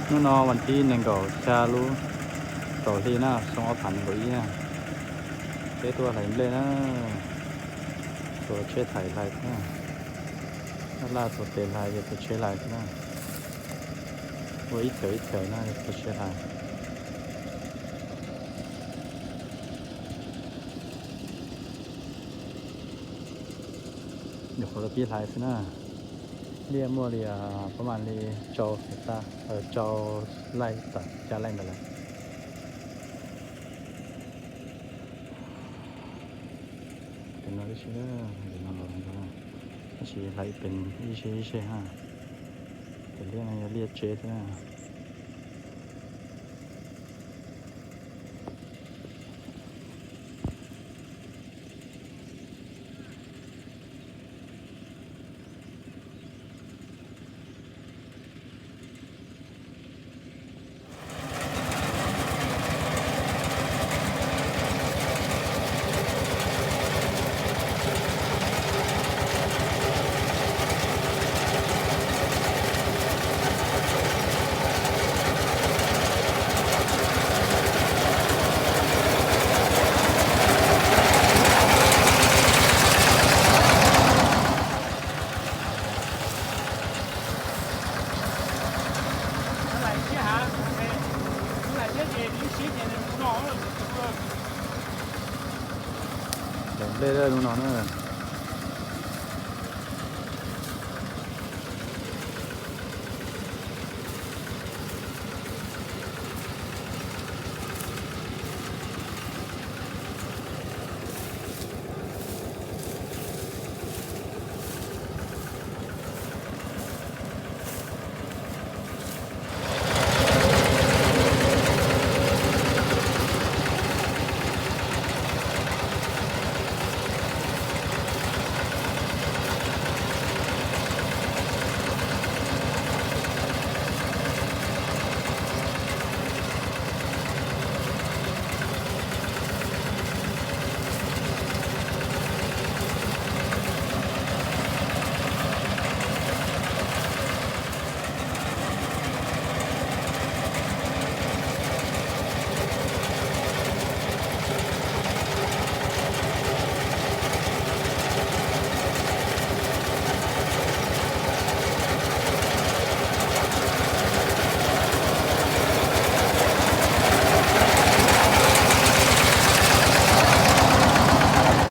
Hnub no vas thib nees nkaum xya lub kaum hli na, xyoo ob phav nees nkaum ib na. Peb tuaj hlais nplej na, txhua tsheb hlais hlais xwb na. Laj laj txhua tes hlais, txhua tsheb hlais xwb na. Ua ib chaws ib chaws na, txhua tsheb hlais. Nyuam qhuav los pib hlais xwb na. Liaj muaj li pab mam li rau hecta, rau laij tom caj laij ntawd lawm. Tes no tib si, tes no los, tab sis hlais pem ib sej ib sej ha. Tes liaj no yog liaj tseb xwb na. Hlais nplej hnub no na.